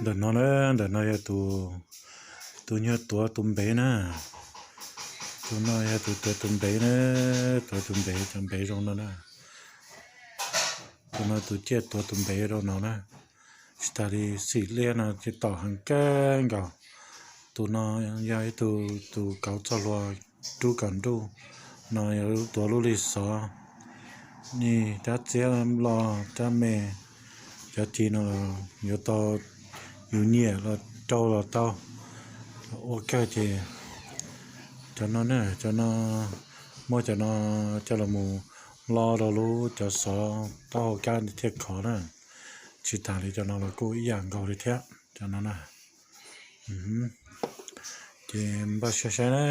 Ntawm no na, ntawm no yog tus, tus nyuag tuav tus npev na. Tus no yog tus tuav tus npev na, tuav tus npev, cov npev zoo no na. Tus no tus ciaj tuav tus npev rau no na. Tsis tas li xim liab no ces tom heev kawg nkaus. Tus no yog ib tug tus kauv txoj hlua rub kom nruj no, yog tuav lub lig xov, nej rab txiab los rab me, cov ci no yuav tau yus nyiam los rau los tau. Ua kawg ces cov no na, cov no, muab cov no coj los mus lo rau lub cov xov taub hau kab thiaj khov na. Tsis tas li cov no los kuj ib yam nkaus li thiab cov no na. Ces npaj siab saib na,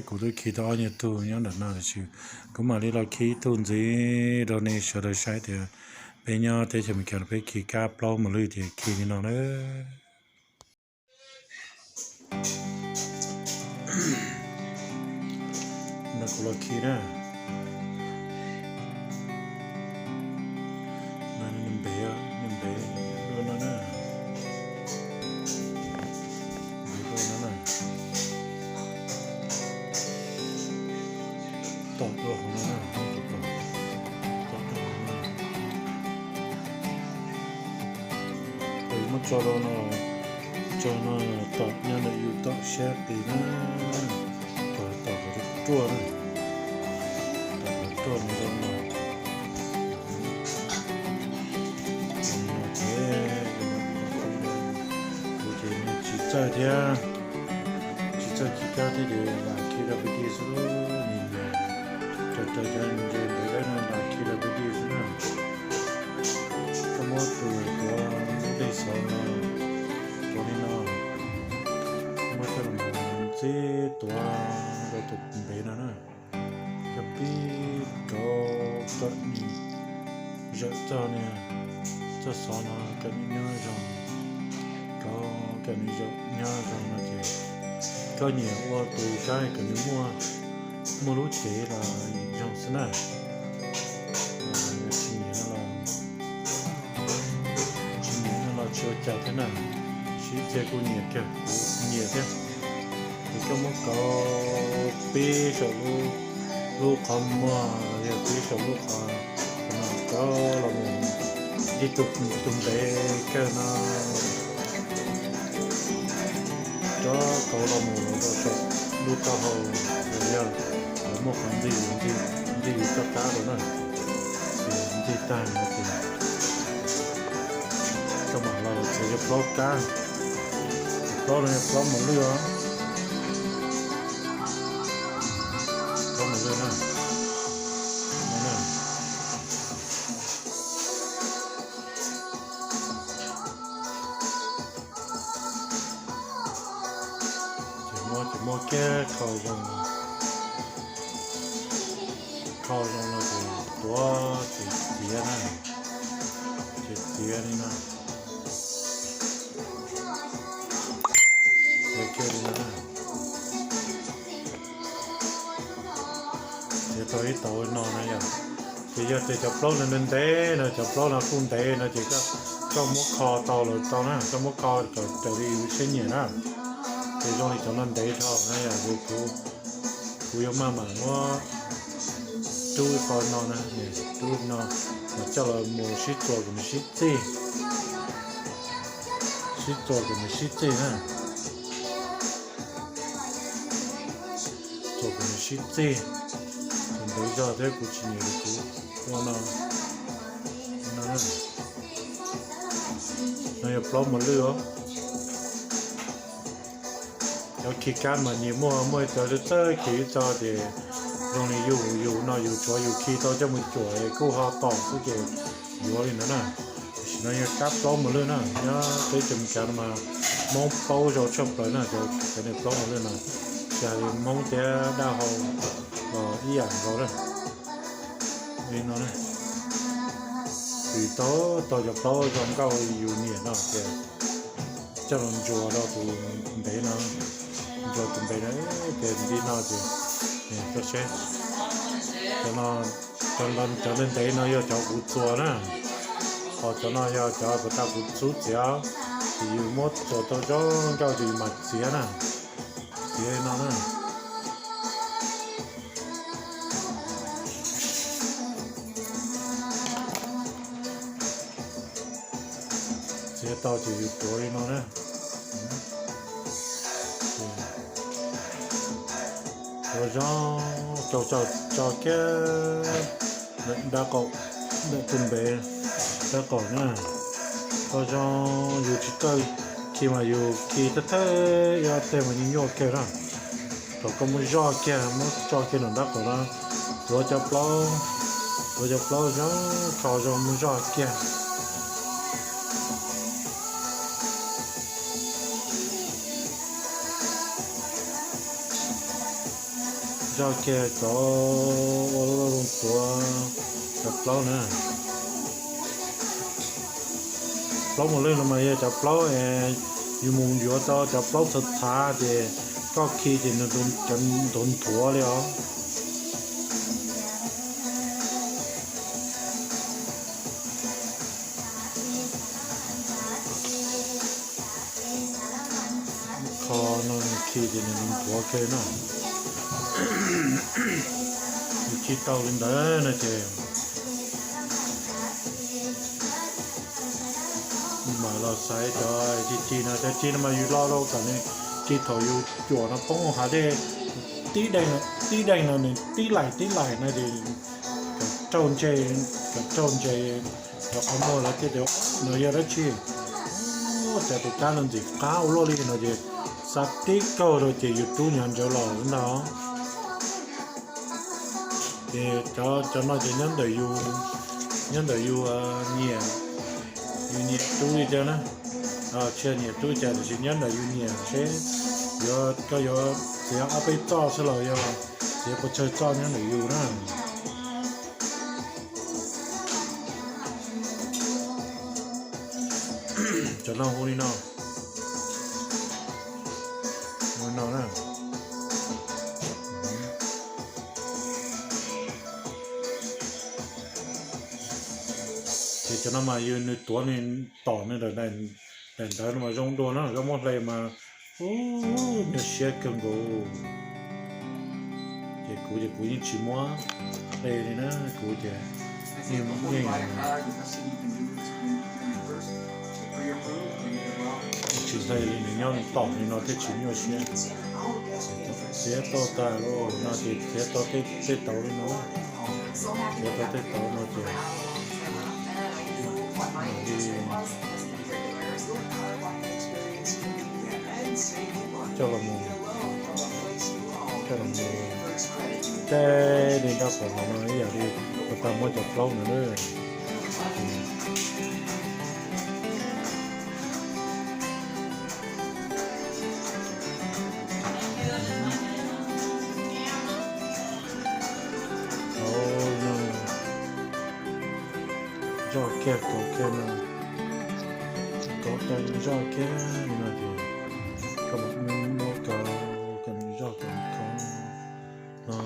kuv twb khi tau ob nyuag tug nyob ntawm no tiam sis kuv mam li los khi ib tug ntxiv rau nej sawv daws saib tias peb nyob teb chaws Amelikas peb khi kab plaub mos lwj ces khi li no na. No kuv los khi na. No nws npev, nws npev dua no na. Npev dua no na. Tom dua hauv no na, tom dua hauv no. Yus muab tso rau no, tso no tom nyob ntawm yus tom siab qis na, kom tom kom ruaj na, tom kom ruaj no zoo no. Kuv ces tsis txawj thiab, tsis txawj khi kab thiab ces lam khi rau peb dij xwb, nim niam raws raws cov ntses ntev dawb no lam khi rau peb dij xwb na. Koj muab tus tuav lub lig xov no tuav li no, muab coj los ntxib tuav rau tus npev no na. Koj pib rau kom nws zawm txog niag, txoj xov no kom nws nyob zoo, rau kom nws zawm nyob zoo no ces koj nyiam ua tus kab kom nws muaj, muaj lub cev los zoo xwb na. Tsis nyiam no los, tsis nyiam no los tsis ua cas thiab na. Sib txia kuj nyiam kawg, kuv nyiam thiab. Ces koj muab kauv pib saum lub qhov muag los yog pib saum lub qhov no, kauv los mus ib tug, tus ntev kawg no, rov kauv los mus rau saum lub taub hau los yog muaj qhov ntxig, ntxig yus txoj kab rau na. Ces ntxig tag no ces koj mam los txiav cov plaub kab, cov plaub no yog plaub mos lwj os. Plaub mos lwj na. Ces muab, ces muab kiag kho zoo, kho zoo no ces tuav ces txiav na, ces txiav li no, txiav kiag li no na. Txiav tau ib tauv no na yom. Ces yog tias cov plaub no ntev ntev no, cov plaub no kuj ntev no ces koj muab kho tau los tau na, koj muab kho kom raws li yus siab nyiam na. Ces zoo li cov no ntev dhau na yom, ces kuv, kuv yuav maj mam muab rub ib qho no na, rub no, mas coj los mus sib txuas kom nws sib txij, sib txuas kom nws sib txij na. Txuas kom nws sib txij, ntev zog thiab kuv tsis nyiam li kuv ua no. No yog plaub mos lwj os. Cov khi kab mas nyias muaj, muaj cov txawj khi ib txoj ces zoo li yus, yus no yus tshuav yus khi tau coj mus cuam kuj ho tom xwb ces yuav li ntawd na. Tam sim no yog kab plaub mos lwj na, nyob teb chaws Amelikas no mas Hmoob paub zoo tshaj plaws na, cov niag plaub mos lwj no, tsis hais li Hmoob thiab dab hau los ib yam nkaus na. Li no na, tsis tau tau cov plaub zoo nkauj yus nyiam no ces coj los ntsuas rau tus ntev no, ntsuas tus ntev no ces li no ces, cov no, cov ntev ntev no yog cov kuv txuas na, Ho cov no yog cov kuv tau kuv xub txiav, ces yus muab txuas tau zoo nkauj ces yus mam txiav na, txiav li no na. Txiav tau ces yus tuav li no na. Tuav zoo, tso kiag ntawm dab qaum, ntawm tus npev dab qaum na. Tso zoo, yus tsis txawj khi mas yus khi thawj thawj ib ob teg mas nyuaj nyuaj kawg na. Thaum koj muab zoj kiag, muab tso kiag ntawm dab qaum na, tuav cov plaub, tuav cov plaub zoo, tso zoo muab zoj kiag. Zoj kiag cov ua lub loj zoo tuav cov plaub na. Plaub mus lwj no mas yog cov plaub es yus mus yuav tau cov plaub txhav txhav ces koj khi ces nws nthuav nthuav li os. Kho no khi ces nws nthuav kawg na. Yus khi tau li ntawd no ces mam los xaiv cov ci ci no, cov ci no mas yus lo rau kom nws ci thaum yus cuam no poob hav dej, tib deeg no nws tib laim tib laim no ces kom raug ntse, kom raug ntse, cov qhov muag lawv thiaj tias no yog dab tsi. Cas tus kab no ntxim qab ua luaj li no ces xa tib kaug rau ces yus rub nyav ntsawv los ntag. Ces cov, cov no ces nyob ntawm yus, nyob ntawm yus nyiam, yus nyiam rub li cas na. Tsis nyiam rub cas tiam sis nyob ntawm yus nyiam seb yuav, koj yuav txiav ob peb txoj xwb los yog txiav pes tsawg txoj nyob ntawm yus na. Cov no hu li no, hu li no na. Ces cov no mas yus, nws tuav nws tom nws daim ntawv no mas zoo dua na, koj muab hle mas ub, nyuaj siab kawg nkaus. Ces kuv ces kuv yeej tsis muab hle li na, kuv ces yeej, yeej tsis hle li, nws nyob tom li no thiaj tsis nyuaj siab. Txiav tau tag lawm no ces txiav tau tej tauv li no, txiav tau tej tauv no ces mam li coj los mus, coj los mus teb li nrab qhov no ib yam li kuv tau muab cov plaub no na. Zoj kiag tau kiag no, tau tau zoj kiag li no ces koj mam muab ko, koj mam zoj kom khov no.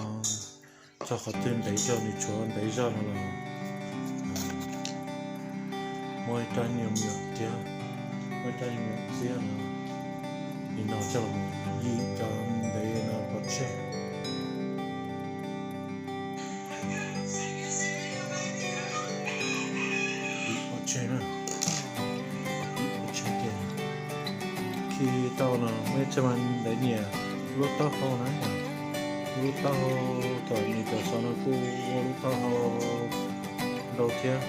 Txog qhov twg ntev zog, nws tshuav ntev zog no los muab ib rab nyuag me nyuam txiab, muab ib rab nyuag me nyuam txiab no, li no coj los yim cov ntev no pov tseg. Yim pov tseg na, yim pov tseg ces khi tau no, muaj ib txhia mas lawv nyiam lub taub hau na, lub taub hau kom nws cov xov no kuj ua lub taub hau rau thiab.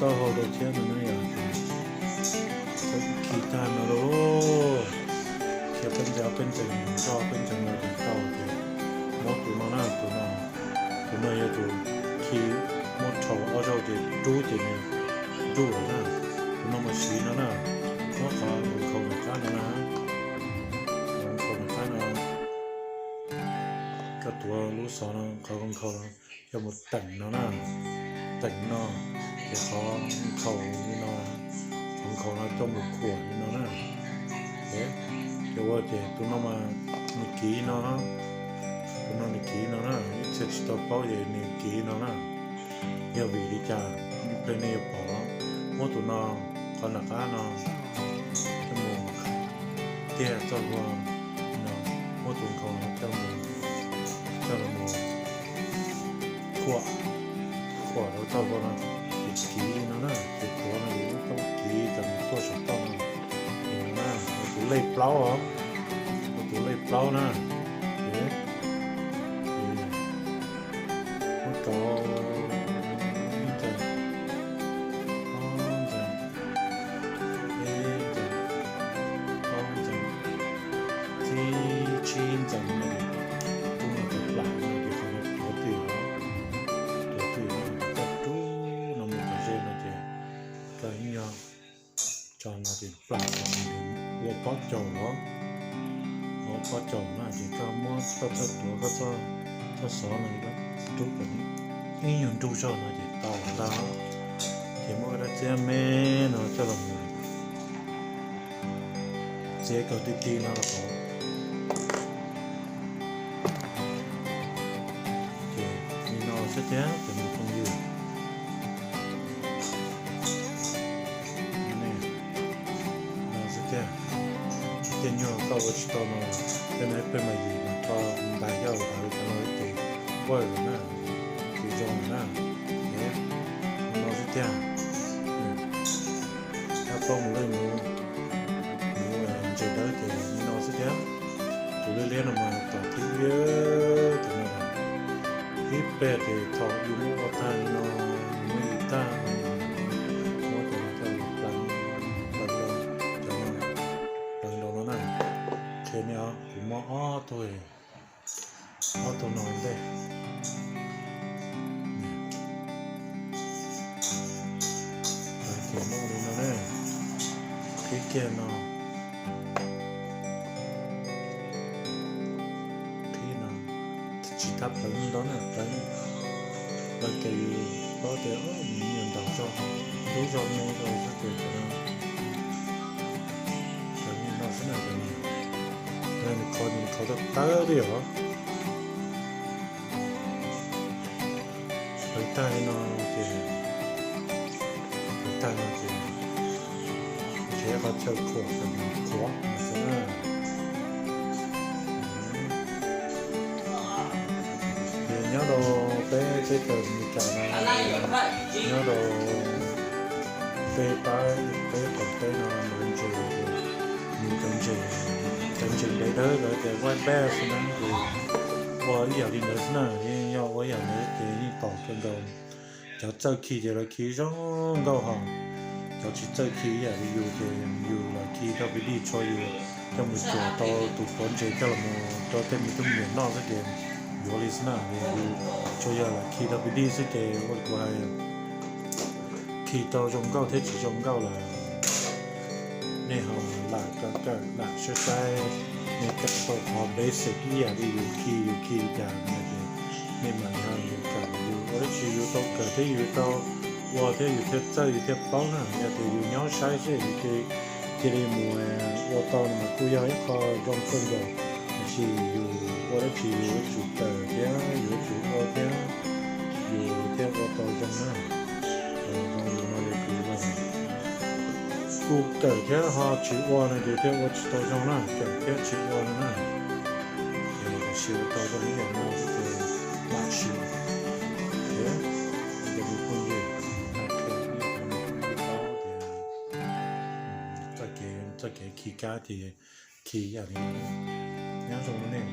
Taub hau rau thiab no na yom. Khi tag no lauj, khi peb ntseeg, peb ntseeg zoj peb ntseeg no ces tau ces muab tus no na, tus no, tus no yog tus khi muab rho ob zaug ces rub ces nws nruj lawm na. Tus no mas siv no na, muab qhov nkhaus nram qab no na, qhov nkhaus nram qab no, koj tuav lub xov no qhov nkhaus no coj mus teem no na, teem no, ces qhov nkhaus li no, qhov nkhaus no coj mus khuam li no na. Ces ua ces tus no mas nws kiv no, Tus no nws kiv no na, ib txhia tsis tau paub ces nws kiv no na. Yog vim li cas? Ib pliag nej yuav pom. Muab tus no, qhov nram qab no coj mus tiag txoj hlua no, muab tus nkhaus no coj mus, coj los mus khuam, khuam rau txoj hlua no, ces kiv no na, ces tuav no yus tau kiv kom nws tuaj saum toj no. Tus lej plaub os, tus lej plaub na, ces muab rau ib ntxees, ob ntxees, ib ntxees, plaub ntxees, tsib, tsib ntxees no ces tub no tawm plam no ces qhov no tuav twj ywm, tuav twj ywm no ces koj rub no mus kom ze no ces koj ib nyuag tso no ces plam kom nws ua pob caus os, ua pob caus no ces koj muab koj txoj tuav koj txoj xov no rub kom ib nyuag nruj zog no ces tau ntag. Ces muab koj dab txiab me no coj los mus txiav kom ti ti no los tau. Ces li no xwb thiab cov me phooj ywg. Li no xwb thiab. Tej nyuag koj ua tsis tau no, tej no peb mas yim mas rho ntais yaj los ntawd cov no ces vaj lawm na, ces zoo lawm na. Li no xwb thiab. Thab plaub mus lej mus, mus ntses dawb ces li no xwb thiab. Tus liab liab no mas tom thib ib, tus no ib pliag ces thaum yus muab ua tag li no, yus muab yim tag, muab cov no coj los pleev, pleev rau, cov no pleev rau no na. Qhia nej os, kuv muab ob tug, ob tug no ntej. Ces muab li no na, qhib kiag no, qhib no, tsis tas pleev ntau na, pleev, pleev ces yus paub tias nws nyuag ntaus zog, ntub zog me zog xwb ces cov no, cov no xwb na, cov no, nws qhov, nws qhov tawv tawv li os. Pleev tag li no ces, pleev tag no ces nrhiav qhov chaw khuam kom nws qhuav no xwb na. Ces nyob rau peb teb chaws Amelikas no, nyob rau peb pab peb qaum teb no lawv ntses, nws cov ntses, cov ntses ntev dawb lawv tias white bass no ces ua ib yam li ntawd xwb na, yeej yog ua ib yam ntawd ces yeej pom kawg nkaus. Cov txawj khi ces lawv khi zoo nkauj hos, cov tsis txawj khi ib yam li yus ces yus los khi tau pib dij tshua yus coj mus tsuam tau tus quav ntses coj los rau tej me tub me nyuam noj xwb ces yuav li xwb na. Yus tsuas yog los khi tau pib dij xwb ces ua li kuv hais, khi tau zoo nkauj thiab tsis zoo nkauj lawm nej ho lam kawm kawm lam saib saib, nej kawm tau qhov basic ib yam li yus khi, yus khi li cas no ces nej mam li ho yus kawm, yus ua dab tsi yus tau kawm thiab yus tau ua thiab yus thiaj txawj yus thiaj paub na. Yog tias yus nyob saib xwb ces cia li mus ua tau no mas kuj yog ib qho zoo kawg nkaus, tiam sis yus ua dab tsi yus yuav tsum kawm thiab yus yuav tsum ua thiab yus thiaj ua tau zoo na. Zoo li no ces kuv kuj kawm thiab ho tsis ua no ces thiaj ua tsis tau zoo na, kawm thiab tsis ua no na. Ces tab sis ua tau zoo ib yam no xwb ces lam sim thiab. Ces kuv phooj ywg hais qhia nej qhov no kuj paub tias txoj kev, txoj kev khi kab ces khi yam li no. Nyob zoo nej.